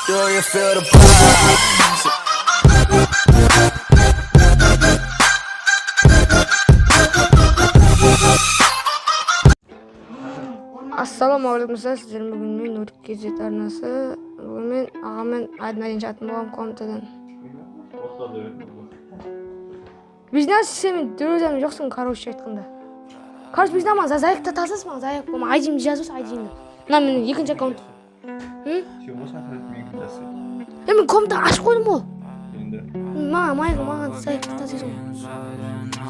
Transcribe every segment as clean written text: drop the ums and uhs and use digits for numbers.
Do you feel the vibes? Ассалаумағалейкум, достар! Сіздермен бүгін мен, Нурик KZ арнасы. Бүгін мен ағаммен Айдын жатын боламын комнатадан. Бизнес, сен мен друзьям жоқсың, короче айтқанда. Короче, бизнес, маған заявка тастасын, маған заявка, маған айдимді жазып, айдимді. Мына менің екінші аккаунт. Сен болсаң, менікі жазсай. Е, мен комната ашып қойдым ғой. Енді. Маған заявка тастайсың ғой.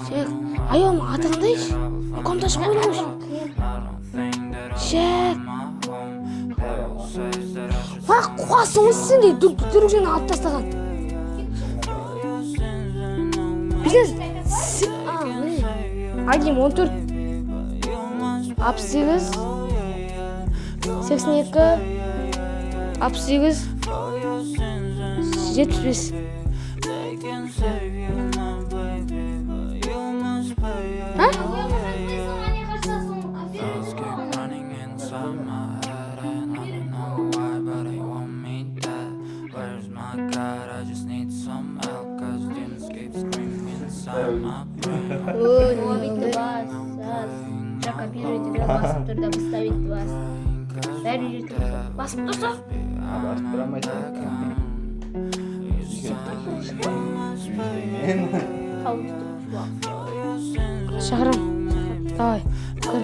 Сен, айо, аты қандай? Комната ашып қойдым ғой. Шек. Уа, қуасың ғой сен де, друзьяны алып тастаған. Бизнес, а, міне. Айдим 14 68 82 68 75. А? Thoughts keep running inside my head and I don't know why, but they want me dead. Where's my God? I just need some help, 'cause demons keep screaming inside my brain. Ой, Ловить бас, копировать басып тұр да, поставить бас. Бәрі жерде басып тұрса, Басып тұра алмайсың. Мен. Қауіпсіздік. Шақырам. Давай. Кір.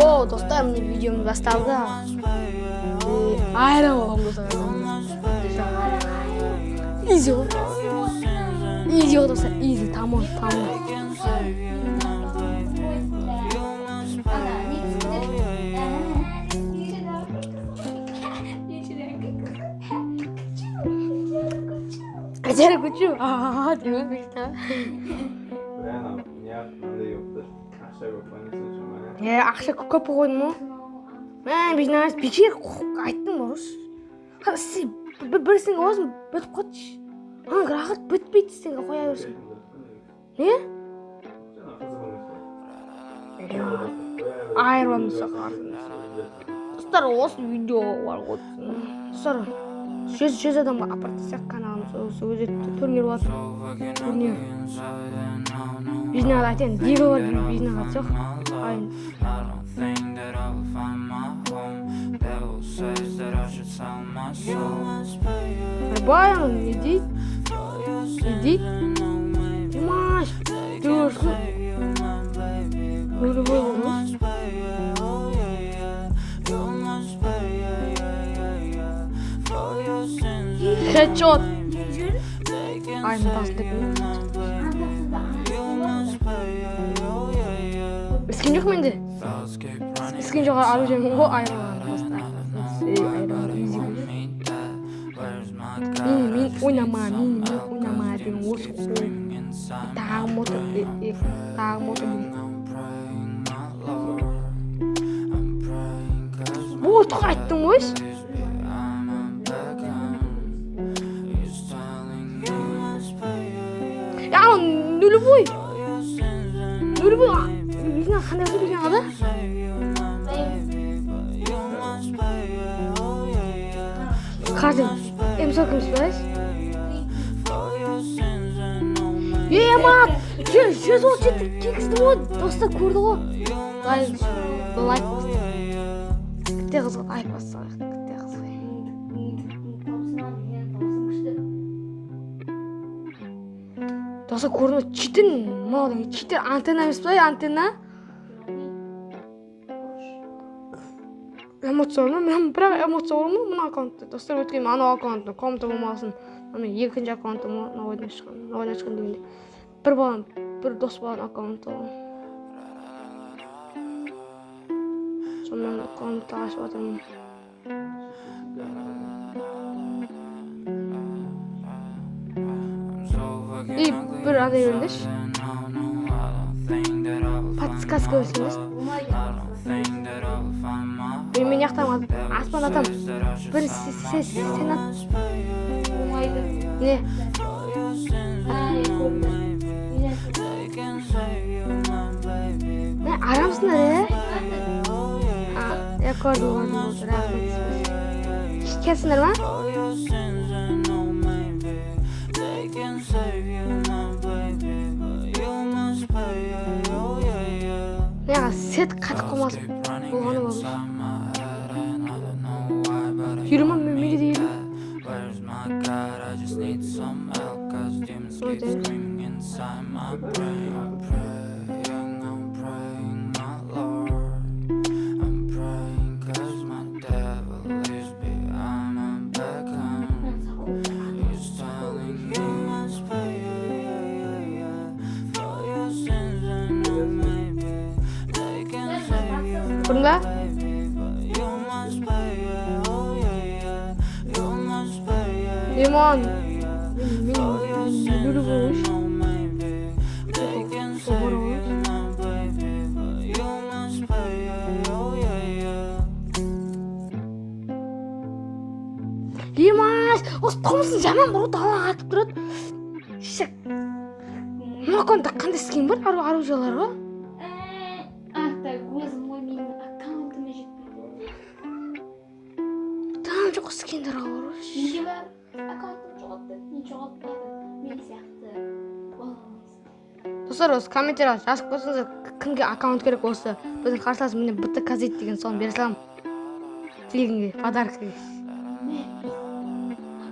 О, достар, міне, видеомыз басталды. Айран боламын, достар. Изи ғой. Изи ғой, достар, изи, тамам, тамам. Ана, не түсті? Хотя күчу. А, деген күшті. Ана неғып мынандай болып тұр? Ақша көп қоймайсың сонша. Е, ақша көп қойдым ғой. Мә, бизнес бекер айттым ғой. Сен бір сенге қоясың, бітіп қалады. Ана рахат бітпейді, сенге қоя берсең. Не? Айырыламыз. Достар, осы видео бар ғой. Достар, 100 адамға апарып тастайық каналымыз. Осы өзі турнир болады. Турнир. Бизнес айтайын, диго бар, бизнес қатысақ. Ай, I don't think that I will find my home. Devil says that I should sell my soul. Бай, ана не дейді? Не дейді? Димаш, дұрыс. Өлі ғой. Хедшот. Ай, мындасын деп. Скин жоқ менде. Thoughts keep running Скин жоқ, оружием ғой, айырылған достар. Айырылған, изи ғой. me dead. Where's my God? Мен ойнама, мен ойнама деген осы қой. Тағы мотор, тағы мотор деген. I'm praying, my Lord. I'm praying 'cause Вот айттым ғой. is behind my back. He's telling you must pay. Я, нулевой. Нулевой. Не знаю, қандай болса деген ада. Қазір М40 емес па? Е, ма, 137 кигіздім ғой, достар көрді ғой. Лайк, лайк басты. Кітте қызық, лайк басты, кітте қызық. Күшті. Достар, көрді ме? Читер, мынау деген читер антенна емес па, антенна? Эмоция бар ма? Мен бірақ эмоция бар ма мына аккаунтта? Достар, өйткені анау аккаунтта комната болмағасын, мына мен екінші аккаунтым ғой, мына ойдан шыққан, мына ойдан шыққан дегенде бір балам, бір дос баланың аккаунты ғой. Сонымен комната ашып жатырмын. I'm so fucking И ugly бір андай беріңдерші. and I don't know. I don't think that I will find Подсказка берсеңдерші. I don't think that I will find my Мен жақтан аспан атам. that I should Бір сен ат. Болмайды. Не? Ай, көрді. Не, арамсыңдар, е? А, я көрдім, көрдім, болды, рахмет. Келісіңдер ма? Мына сет қатып қалмасын. Болғаны болсын. 50 менде де 50. Ой, көрдің ба? Лимон. Мен елу болуш. Лимон, осы Томсон жаман бұру далаға атып тұрады. Шек. Мына қандай скин бар? Оружиялар ғой. Ата, көзім ғой, менің аккаунтыма жетпейді. Там жоқ скиндер бар. Менде бар, аккаунтым жоғалтты. Мен жоғалтпадым. Мен сияқты бола алмайсың. Достар, осы комментарияға жазып қойсаңыздар, кімге аккаунт керек осы. Біздің қарсыласым міне БТ Казет деген, соны бере саламын. Тілегіңге подарок.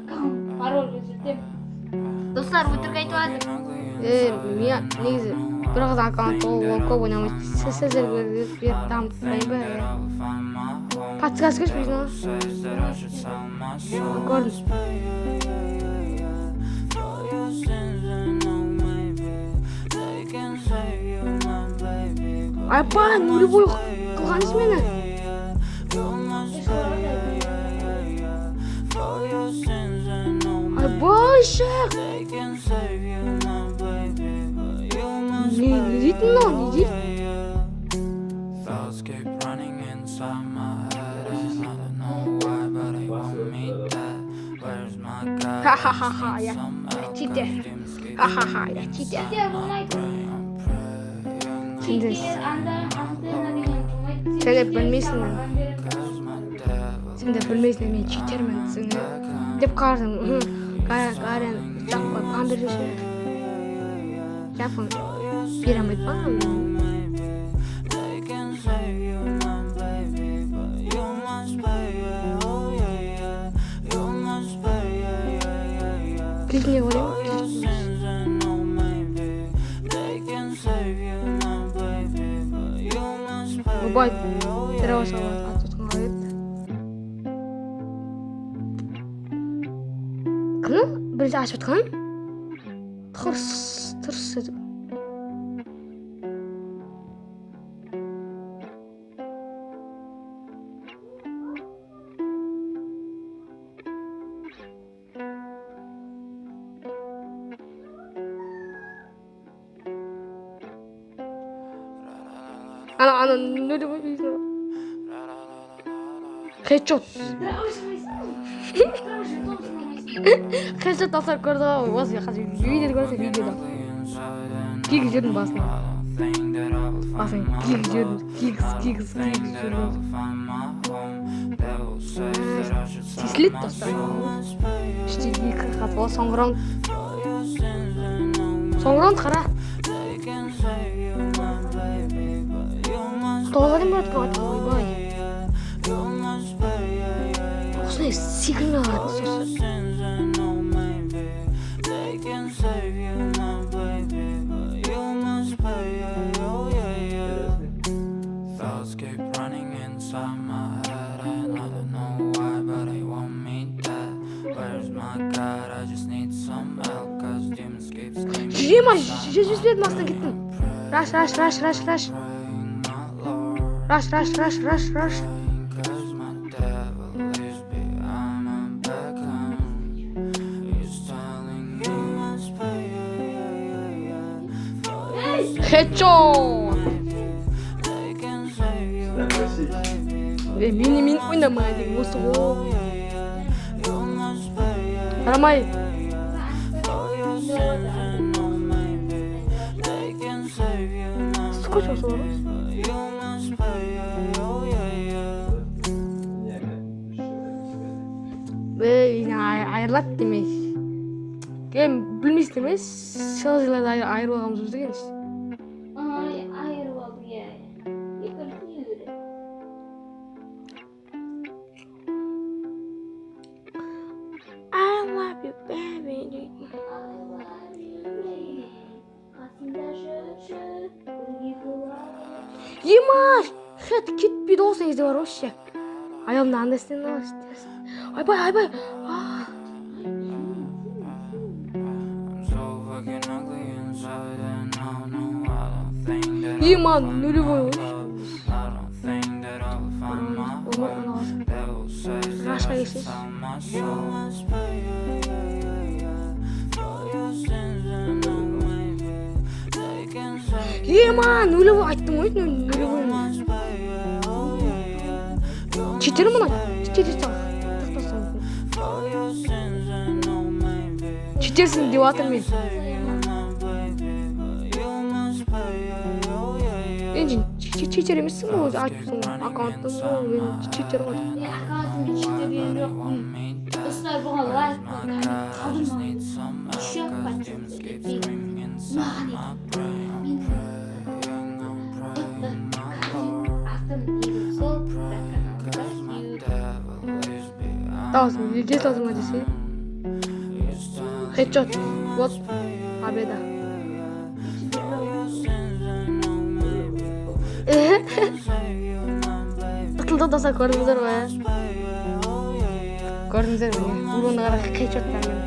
Аккаунт, пароль өзгертемін. Достар, өтірік айтып жатыр. Мен негізі бір қыз аккаунт ол көп ойнамайды. Сіздерге беріп дамытпайын ба? Подсказка берші маған. Көрдім. Айпа, нулевой қылғаншы мені. Айбай, шақ. Не дейді мынау, не дейді? Ха-ха-ха-ха, я читер. Ха-ха-ха, я читер. Читер болмайды. Сендер Читер, анда антенна деген болмайды. Сендер білмейсіңдер. Сендер білмейсіңдер, мен читермін десеңдер. Деп қаласың. Гарен жаппа бан беруші. Жаппа бере алмайды ба? Кликне ойлаймын. Ойбай, трава салады, атып отқан қалай еді? Кім? Бірінші ашып отқан? Тырс, тырс етіп. Ана, нулевой видно. Хедшот. Хедшот достар көрді ғой, осы қазір видеода көрсе видеода. Кигіз жібердім басына. Басын кигіз жібердім, кигіз, кигіз, кигіз жібердім. Тесіледі достар. 3-те 2 қазір ол соңғы раунд. Соңғы раунд қара. Тоғызға дейін барады ғой, ойбай. Осындай секірмей қалады сосын. Жиырма, жүз бес астынан кеттім. Раш, раш, раш, раш, раш. Раш, раш, раш, раш, раш. Хедшот! Мені ойнамай деген осы ғой. Қарамай. Скотч осы бар ғой. Ей, айырылады демей. Кем білмейсің емес, жылда айырылып алғанбыз біз деген. Ай, айырып алдық, иә. Екінші не керек? I love you, baby. I love you, baby. Қасымда жүрші, бірге болайық. Ема, хет кетпейді ғой сол кезде бар ғой ше. Аялымда андай істен. Айбай, айбай. А, I'm so fucking ugly inside and I know I don't think that I Ема, will find нулевой my ғой. love. I don't think that I will find my Болмай, way. ана қалсын. Devil says that Рашқа I should келсеңші. sell my soul. You must pay, yeah, yeah, yeah, for your sins and no maybe they can say Ема, нулевой айттым ғой, нулевой. you must pay, yeah, oh yeah, yeah. You Читер мына, читер сал. Тақтасам. for your sins and no maybe Читерсің деп жатыр мен. save you, my baby, but you must pay, yeah, oh yeah, yeah. Енді читер емессің ғой өзі айтыпсың ғой. Аккаунттың ғой, мен читер ғой. Е, аккаунтымды читерген жоқпын. Достар, бұған лайк, коммент қалдырмаңыз. Еще подписка етпей. Маған мен атым Елу сол, бірақ каналымда Ю. Дауысым жете салдың ба десе. Хедшот. Вот. Победа. Ұтылды достар, көрдіңіздер ғой, ә? Көрдіңіздер міне. Уронды қара, хедшоттармен.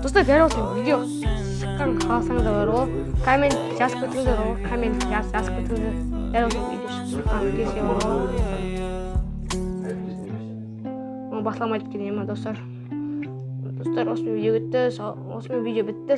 Достар, дәл осы видео шыққан қаласаңыздар бар ғой. Коммент жазып кетіңіздер ғой. Коммент жазып кетіңіздер. Дәл осы видео шыққан кезде бар ғой. Оны басыламайды екен ема, достар. Достар, осымен видео бітті. Осымен видео бітті.